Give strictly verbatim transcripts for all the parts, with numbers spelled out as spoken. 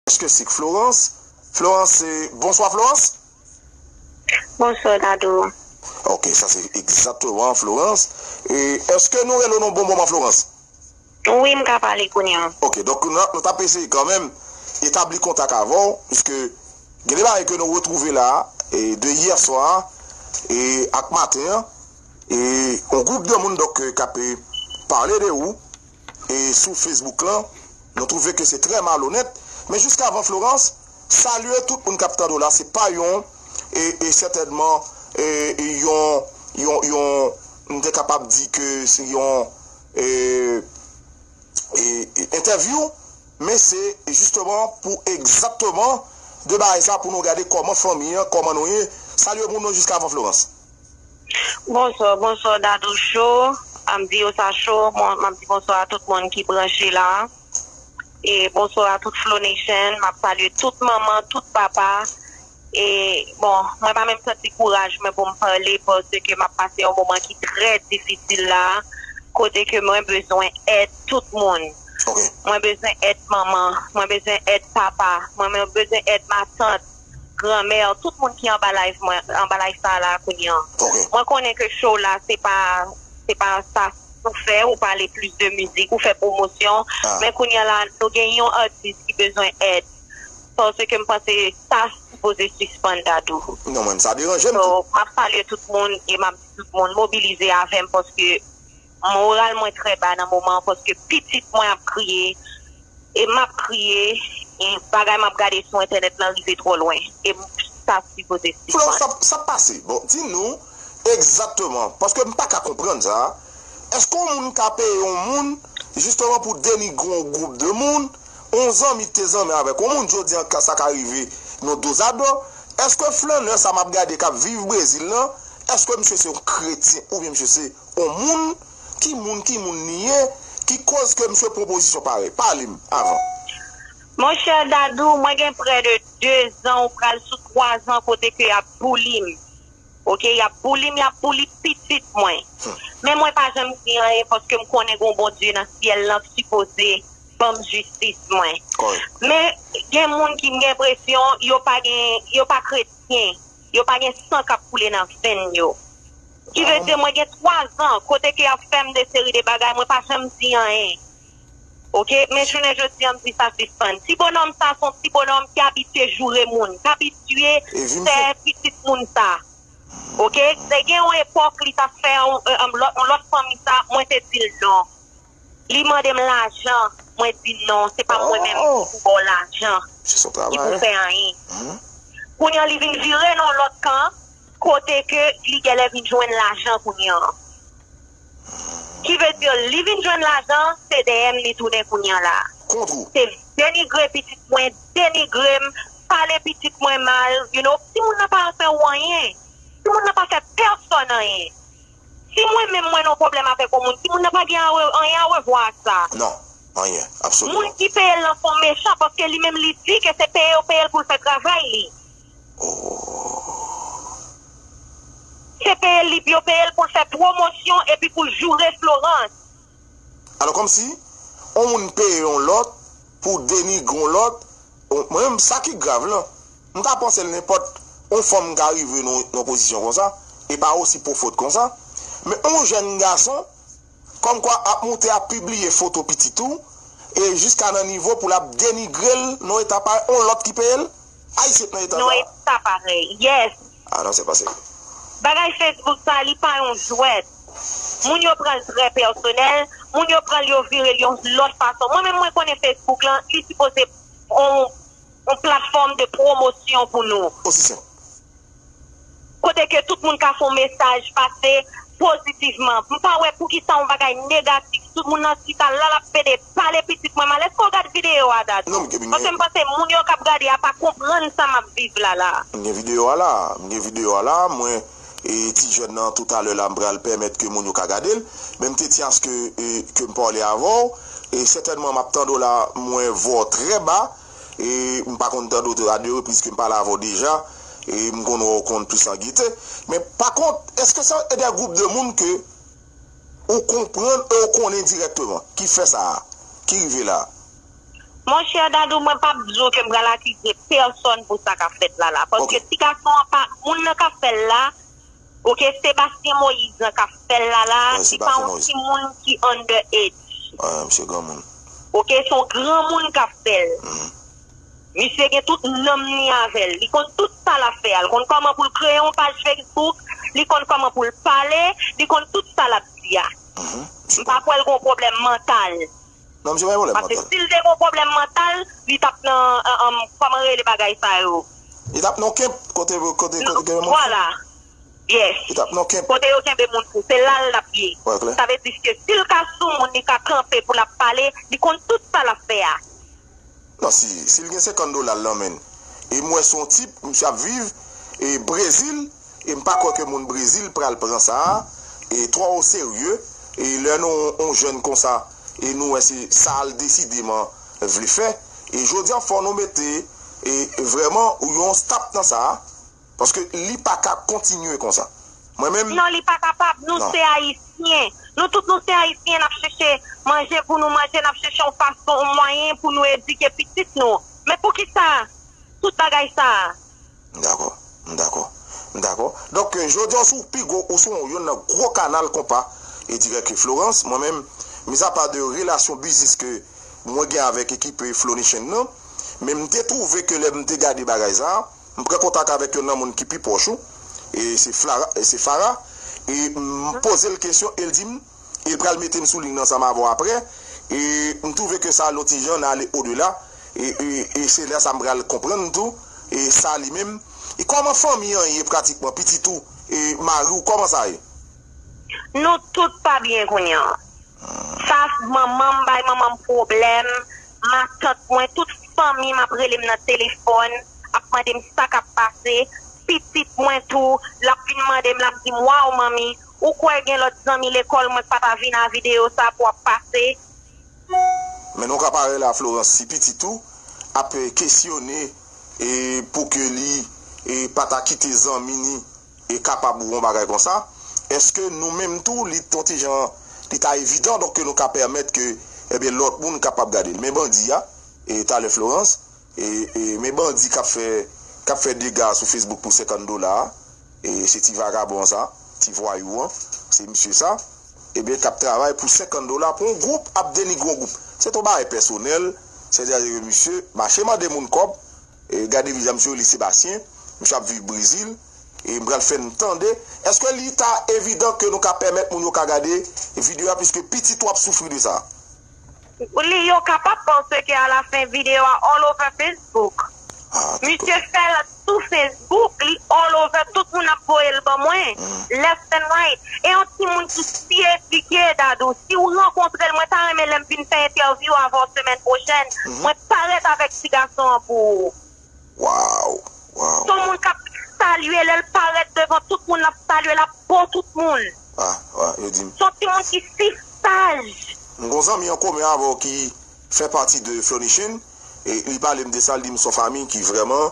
Èske se Florence? Florence, se, bonswa Florence. Bonswa Dadou. Ok, sa se egzakteman Florence. E èske nou rele w nan bon moman Florence? Wi, m ka pale kounye a. Ok, donk nou, nou t ap eseye kanmenm etabli kontak avè w, piske gen de bagay ke nou retwouve la, e de yè swa, e ak maten an, e yon gwoup de moun donk k ap pale de ou, e sou Facebook lan, nou twouve ke se trè malonèt, men jiskavan Florence, salye tout moun k ap tande w la, se pa yon, e, e sètènman, e, e yon, yon, yon, m te kapab di ke se yon, e, e, e, entèvyou, men se jisteman pou egzakteman de bagay sa pou nou gade kòman fanmi an, kòman nou ye. Salye moun nan jiskavan Florence. Bonswa, bonswa Dadou Show. M ap di yo sa cho. Bon, m ap di bonswa a tout moun ki branche la. E bonswa a tout Flow Nation. M ap salye tout manman, tout papa. E, bon, mwen pa menm santi kouraj mwen pou m pale, paske m ap pase yon moman ki trè difisil la, kote ke mwen bezwen èd tout moun. Ok. Mwen bezwen èd manman, mwen bezwen èd papa, mwen, mwen bezwen èd matant, granmè, tout moun ki anba live mwen, anba live sa la kounye an. Ok. Mwen konnen ke show la, se pa, se pa sa ou fè, ou pale plis de mizik, ou fè pwomosyon, ah, men kounye an la, nou gen yon atis ki bezwen èd. Paske m panse sa sipoze sispann Dadou. Non, mwen, sa deranje m tou. So, m ap salye tout moun e m ap di tout moun mobilize avè m paske moral mwen trè ba nan moman an paske pitit mwen ap kriye e m ap kriye e bagay m ap gade sou entènèt lan rive twò lwen e m, sa sipoze sispann. Florence, sa, sa pase. Bon, di nou egzakteman, paske m pa ka konprann sa. Èske yon moun ka peye yon moun jisteman pou denigre yon gwoup de moun? Yon zanmi te zanmi avèk yon moun, jodi an ka, sa ka rive nou dozado. Èske flannè sa m ap gade k ap viv Brezil lan, èske misye se yon kretyen oubyen misye se yon moun? Ki moun, ki moun li ye, ki koz ke misye pran pozisyon parèy? Pale m avan. Monchè Dadou, mwen gen prè de de zan, ou pral sou twa zan kote ke y ap bouli m. Ok, y ap bouli m, y ap bouli pitit mwen. Hmm. Men mwen pa janm di anyen paske m konnen gon Bondye nan syèl lan k sipoze ban m jistis mwen. Kòrèk. Men gen moun ki m gen enpresyon yo pa gen, yo pa kretyen, yo pa gen san k ap koule nan venn yo. Ki vle di mwen gen twa zan kote ke y ap fè m de seri de bagay, mwen pa janm di anyen. Ok, men jounen jodi an m di sa sispann. Ti bonòm sa se yon ti bonòm ki abitye joure moun, ki abitye fè pitit moun sa. Ok, te gen yon epòk li t ap fè yon, yon, yon lòt, yon lòt fanmi sa, mwen te di l non. Li mande m lajan, mwen di non, se pa mwen menm ki pou ba w lajan, ki pou fè anyen. Kounye an li vin vire nan yon lòt kan, kote ke li genlè vin jwenn lajan kounye an. Ki vle di li vin jwenn lajan, se dèyè m li tounen kounye an la. Se denigre pitit mwen, denigre m, pale pitit mwen mal, you know, timoun nan pa fè w anyen. Timoun nan pa fè pèsòn anyen. Si mwen menm mwen nan yon pwoblèm avèk yon moun, timoun nan pa gen a re- anyen a revwa ak sa. Non, anyen, absoliman. Moun ki peye l lan se yon mechan, paske li menm li di ke se peye yo peye l pou l fè travay li. Oh. Se peye l li, yo peye l pou l fè pwomosyon epi pou l joure Florence. Alò, kòmsi, yon moun peye yon lòt pou denigre yon lòt, yon- mwen menm, sa ki grav lan, m ta panse l nenpòt yon fanm ka rive nan yon pozisyon konsa, e pa osi pwofon konsa, men yon jèn gason, kòmkwa ap moute ap pibliye foto pitit ou, e jiska nan nivo pou l ap denigre l nan yon eta parèy, yon lòt ki peye l, Ayisyen nan eta sa. Nan eta parèy, yes. Ah non, se pase. Bagay Facebook sa, li pa yon jwèt. Moun yo pran l trè pèsonèl, moun yo pran l yo vire l yon lòt fason. Mwen menm mwen konnen Facebook lan, li sipoze yon, yon platfòm de pwomosyon pou nou. Osi senp. Kote ke tout moun ka fè yon mesaj pase pozitivman. M pa wè poukisa yon bagay negatif. Tout moun nan chita la, l ap pede pale pitit mwen mal. Èske w gad videyo a, Dadou? Non, m gen, m gen. Paske m panse moun yo k ap gade a pa konprann sa m ap viv la la. M gen videyo a la, m gen videyo a la, mwen, e, ti jèn nan toutalè la, m pral pèmèt ke moun yo ka gade l, men m te tyen aske, e, ke m pale avè w, e sètènman m ap tande w la, mwen vwa w trè ba, e m pa konn tande w a de repriz ke m pale avè w deja, e m konn wè w konn plis an gete, men pa kont, èske se de gwoup de moun ke ou konprann e ou konnen dirèkteman ki fè sa a, ki rive la a? Monchè Dadou, mwen p ap di w ke m pral akize pèsòn pou sa k ap fèt la la. Paske ti gason an pa, moun nan k ap fè l la, oke, Sebastien Moïse nan k ap fè l la la, li pa yon timoun ki under age. Misye granmoun. Oke, se yon granmoun k ap fè l. Misye gen tout nanm li avè l. Li konn tout sa l ap fè a. Li konn kòman pou l kreye yon paj Facebook. Li konn kòman pou l pale. Li konn tout sa l ap di a. M pa kwè l gen yon pwoblèm mantal. Non, misye pa gen pwoblèm mantal. Paske si l te gen yon pwoblèm mantal, li t ap nan, an, an, kòman rele bagay sa yo? Li t ap nan kenp, kote, kote, kote gen moun fou. Vwala. Yes. Li t ap nan kenp. Kote yo kenbe moun fou, se la l t ap ye. Sa vle di ke si l ka sou moun, li ka kanpe pou l ap pale, li konn tout sa l ap fè a. Non, si, si l gen senkant dola l nan men l, e m wè se yon tip, misye ap viv, e Brezil, e m pa kwè ke moun Brezil pral pran sa a, e twò oserye, e lè nou, yon jèn konsa, e nou wè se sa l desideman vle fè, e jodi a fò nou mete, e vrèman, yon stop nan sa a, paske li pa ka kontinye konsa. Mwen menm. Non, li pa kapab. Nou se Ayisyen. Nou tout nou se Ayisyen, n ap chèche manje pou nou manje, n ap chèche yon fason, yon mwayen pou nou edike pitit nou. Men poukisa tout bagay sa a? M dakò. M dakò. M dakò. Donk, jodi a, ou sou pi gwo, ou sou youn nan gwo kanal konpa e dirèk Florence. Mwen menm, mizapa de relasyon biznis ke mwen gen avèk ekip Flow Nation nan, men m te twouve ke lè m te gade bagay sa a, m pran kontak avèk youn nan moun ki pi pwòch ou, e se Flara, e se Fara, e m poze l kesyon, e l di m, e l pral mete m sou liy nan ansanm avè w aprè, e m twouve ke sa yon ti jan n ale odela, e, e, e se lè sa m pral konprann tou, e sa li menm, e kòman fanmi an ye pratikman, pitit ou, e mari w, kòman sa ye? Nou tout pa byen kounye a. Sa, manman m bay manman m pwoblèm, matant mwen, tout fanmi m ap rele m nan telefòn, ap mande m sa k ap pase, pitit mwen tou, l ap vin mande m, l ap di m, "Waw, manmi, ou kwè gen lòt zanmi lekòl mwen k pa ta vin a videyo sa pou ap pase?" Men nou ka pare la, Florence, si pitit ou ap, eh, kesyone, eh, pou ke li, eh, pa ta kite zanmi ni e kapab ou yon bagay konsa, èske nou menm tou, li t yon ti jan, li ta evidan, donk, ke nou ka pèmèt ke, ebyen, lòt moun kapab gade l? Men bandi a, e talè Florence, e, e, men bandi k ap fè, k ap fè dega sou Facebook pou senkant dola a, e se ti vagabon sa, ti vwayou an, se misye sa, ebyen, k ap travay pou senkant dola pou yon gwoup, ap denigre yon gwoup. Se t yon bagay pèsonèl, sètadi ke misye mache mande moun kòb, e gade vizaj misye, li Sebastien, misye ap viv Brezil, e m pral fè n tande. Èske li ta evidan ke nou ka pèmèt moun yo ka gade videyo a, piske pitit ou ap soufri de sa? Li, yo kapab, paske alafen videyo a all over Facebook. Misye fè l sou Facebook, li all over, tout moun ap voye l ban mwen, left and right. E yon timoun ki si edike, Dadou, si w rankontre l, mwen ta renmen lè m vin fè entèvyou avè w semèn pwochèn, mwen parèt avèk ti gason an pou ou. Waw, waw. Se yon moun k ap salye, lè l parèt devan tout moun, l ap salye, l ap bon tout moun. Ah, ah, yo di m. Se yon timoun ki si saj. M gon zanmi an komen avè w ki fè pati de Flow Nation, e li pale m de sa, li di m se yon fanmi ki vrèman,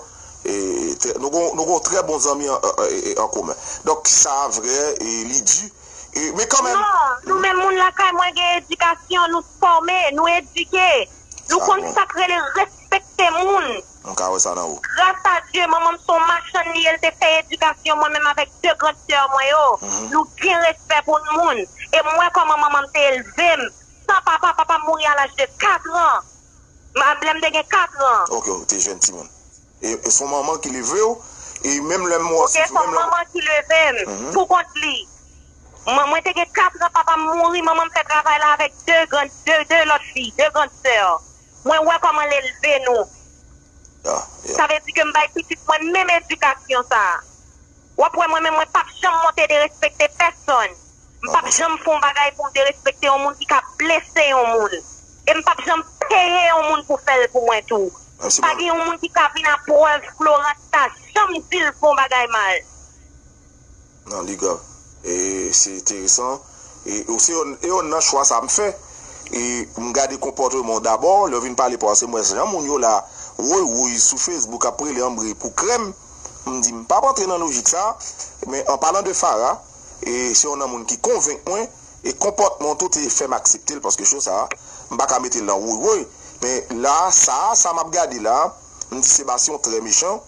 e, trè, nou gon, nou gon trè bon zanmi an, an, an, an komen. Donk, sa vrè, e li di, e, men kanmenm. Non, nou menm moun lakay mwen gen edikasyon, nou fòme, nou edike. Nou konn sa k rele respekte moun. M ka wè sa nan ou. Gras a Dye, manman m se yon machann li ye, l te fè edikasyon mwen menm avèk de grann sè mwen yo. Nou gen respè pou moun. E m wè kòman manman m te elve m. San papa, papa m mouri a laj de kat an. M, lè m te gen kat an. Ok, ou te jèn timoun. E, e se yon manman ki leve w, e menm lè m wè w soufri, menm lè m. Ok, se yon manman ki leve m, pou kont li. Mwen, mwen te gen kat an, papa m mouri, manman m fè travay la avèk de grann, de, de lòt fi, de grann sè. Mwen wè kòman l elve nou. Sa vle di ke m bay pitit mwen menm edikasyon sa a. W ap wè mwen menm, mwen p ap janm monte derespekte pèsonn. M p ap janm fè yon bagay pou m derespekte yon moun ki ka blese yon moun. E m p ap janm peye yon moun pou fè l pou mwen tou. Pa gen yon moun ki ka vin a prèv Florence ta janm di l fè yon bagay mal. Non, li grav. E se enteresan. E, e se yon, e yon nan chwa sa m fè. E m gade konpòtman w dabò, lè w vin pale pa w, se m wè jan moun yo la, woy woy, sou Facebook, ap rele anbre pou krèm. M di, m p ap antre nan lojik sa, men an palan de Farah, e se yon nan moun ki konvenk mwen, e konpòtman w tou te fè m aksepte l, paske cho sa, m pa ka mete l nan woy woy. Men la, sa, sa m ap gade la, m di Sebasyon trè mechan,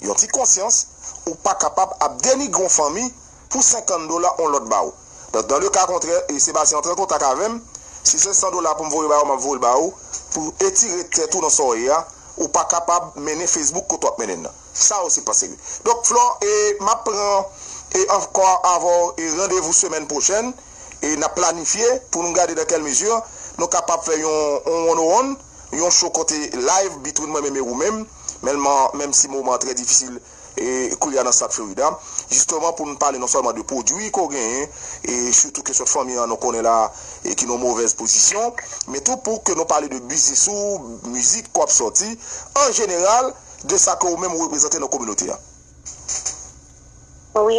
yon ti konsyans, ou pa kapab ap denigre yon fanmi pou senkant dola yon lòt ba ou. Donk, dans le cas contraire, e Sebasyon antre an kontak avè m, si se san dola pou m voye ba ou, m ap voye l ba ou, pou etire tèt ou nan sa w ye a, ou pa kapab mennen Facebook kote w ap mennen l nan. Sa osi pa serye. Donk, Flò, e m ap pran e ankò avè w e randevou semèn pwochèn, e n ap planifye pou nou gade dans quelle mesure nou kapab fè yon, yon one on one, yon show kote live between mwen menm e ou menm, menm, menm si moman an trè difisil, e kounye a nan South Florida, jisteman pou nou pale non sèlman de pwodui ke w genyen, e sitou kesyon fanmi an nou konnen la, e ki nan movèz pozisyon, men tou pou ke nou pale de biznis ou, mizik ke w ap sòti, an jeneral, de sa ke ou menm ou reprezante nan kominote a. Wi.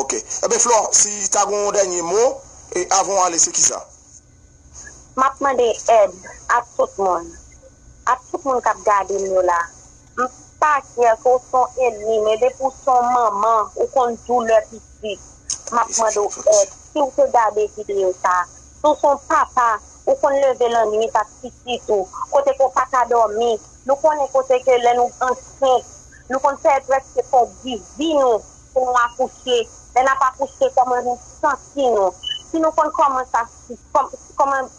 Ok. Ebyen, Flò, si ta gen yon dènye mo, e avan w ale, se kisa? M ap mande èd a tout moun. A tout moun k ap gade m yo la. M pa kè ke w se yon ènmi, men depi w se yon manman, ou konn doulè pitit. M ap mande w èd. Si w te gade videyo sa, si w se yon papa, ou konn leve lannwit ak pitit ou, kote ke w pa ka dòmi. Nou konnen kote ke lè nou ansent, nou konn fè prèske pèdi vi nou pou nou akouche. Lè n ap akouche, kòman nou santi nou? Si nou konn kòman sa, kòm- kòman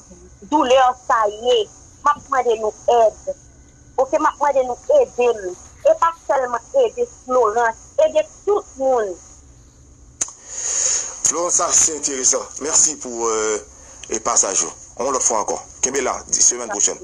doulè sa ye, m ap mande nou èd. Ok, m ap mande nou ede m. E pa sèlman ede Florence, ede tout moun. Florence, sa se enteresan. Mèsi pou euh, e pasaj ou. Yon lòt fwa ankò. Kenbe la, di semèn pwochèn.